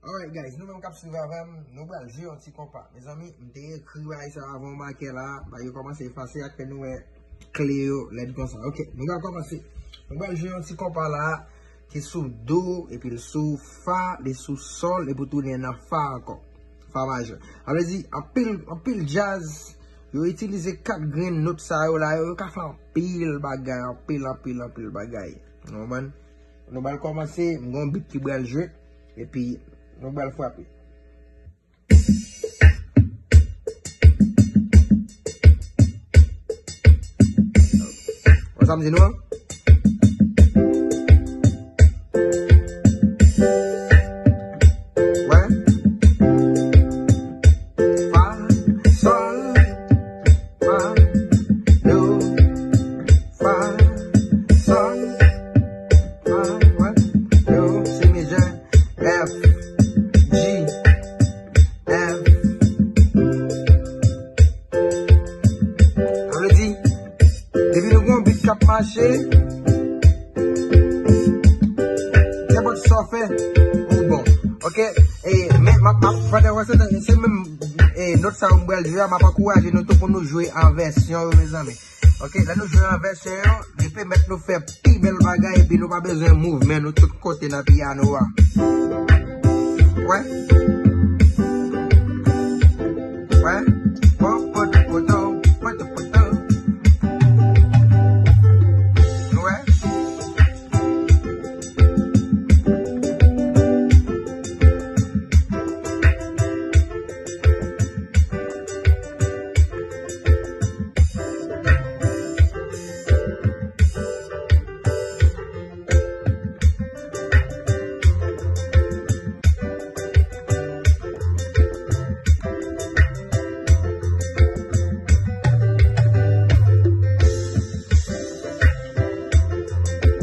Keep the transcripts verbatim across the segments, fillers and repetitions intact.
Alright guys, nou menm k ap swiv avè m, nou pral jwe yon ti konpa. Mezanmi, m te ekri bagay sa avan, yon makè la, bagay yo kòmanse efase ak fè nou wè kle yo lèd konsa. Ok, nou pral kòmanse. Nou pral jwe yon ti konpa la ki sou do, epi l sou fa, li sou sòl, epi w tounen nan fa ankò. Fa majè. Sa vle di, anpil, anpil djaz, yo itilize kat grenn not sa yo la, yo, yo ka fè anpil bagay, anpil, anpil, anpil bagay. Nou konprann? Nou pral kòmanse, m gen yon bit ki pral jwe, epi nou pral frape. Wè sa m di nou an? Wè. Fa, sòl, fa, do, fa, sòl, fa, wè, do, si mejè, F, G, F. Sa vle di, depi nou gen yon bit k ap mache, nenpòt sa w fè, ou bon. Ok? E, men, m ap, m ap, pandan w wè se, se menm, e, not sa yo m pral jwe a, m ap ankouraje nou tou pou nou jwe an vèsyon yo, mezanmi. Ok, lè nou jwe an vèsyon yo, li pèmèt nou fè pi bèl bagay, epi nou pa bezwen mouvman nou tout kote nan pyano a. Wè? Wè? Potopoto, potopoto. Nou wè?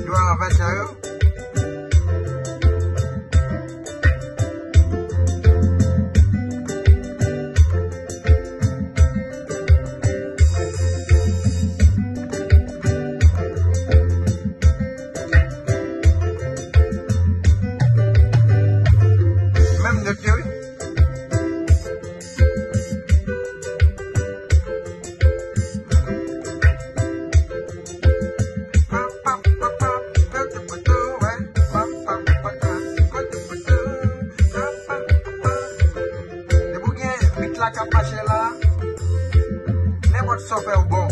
Nou al anfè sa yo. Menm not yo, wi. Depi w gen bit la k ap mache la, nenpòt sa w fè w bon.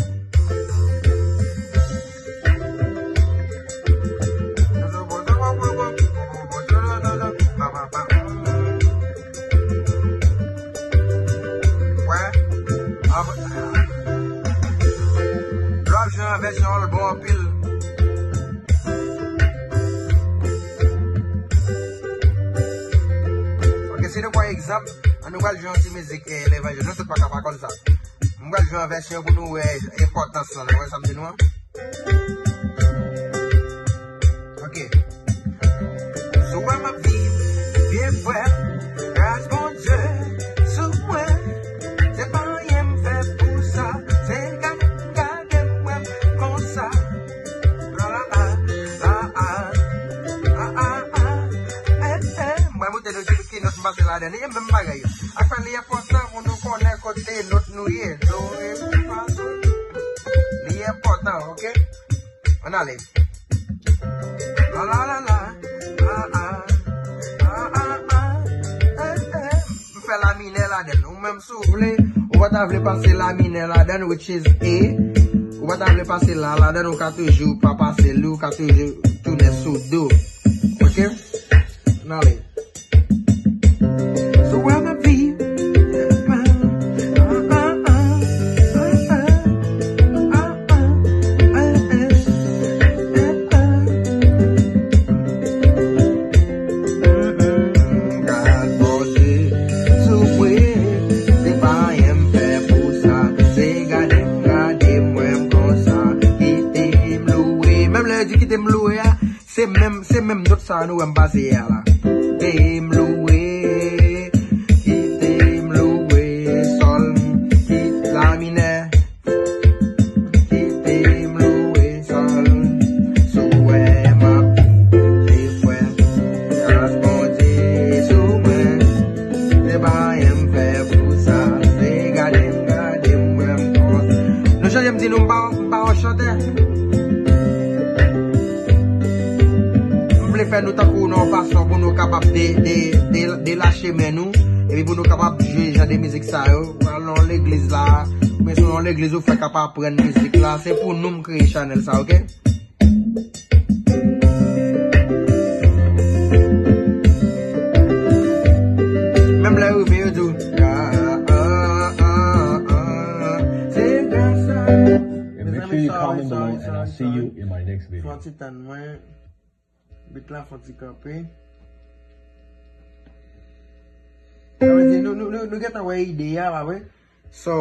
Wè. Lè w ap jwe an vèsyon an, l bon anpil. Ok, si nou pran egzanp, an nou pral jwe yon ti mizik, eh, levanjil. Nou tout pa ka pa konn sa. M pral jwe an vèsyon pou nou wè enpòtans lan. Nou wè sa m di nou an? Ok. Sou wè m ap viv, vye frè, gras Bondye sou mwen. Se pa anyen m fè pou sa, se gade m, gade m wè m konsa. La la la, la a, a a a, eh eh. M pral montre nou ki, ki not m pase ladan l. E menm bagay yo. Afè li enpòtan pou nou konnen kote not nou ye. Do, re, mi, fa, sol. Li enpòtan, ok? Ann ale. La la la la, a a, a a a, eh eh. M fè la minè ladan l. Ou menm si w vle, ou pa ta vle pase la minè ladan l, which is A. Ou pa ta vle pase la ladan l, ou ka toujou pa pase l, ou ka toujou tounen sou do. Ok? Ann ale. Sou wè m ap viv. Gad Bondye sou mwen, se pa anyen m fè pou sa. Se gade m, gade m wè m konsa. Kite m louwe. Menm lè yo di kite m louwe a, Se menm, se menm not sa a nou wè m pase yè a la. Kite m louwe, kite m louwe, sòl, kit la minè. Kite m louwe, sòl, sou wè m ap viv, frè. Gras Bondye sou mwen. de, de, de, delache men nou, epi pou nou kapab jwe jan de mizik sa yo. Pral nan yon legliz la, men se yon legliz ou fè k ap aprann mizik la, se pou nou m kreye chanèl sa, oke? Menm lè rive yo di w, ah, ah, ah, ah, se grasa. And make sure you comment below, and I'll see you in my next video. Fò ti tann mwen. Bit la fò ti kanpe. Sa vle di nou, nou, nou, nou gentan wè ide a, pa vre? So,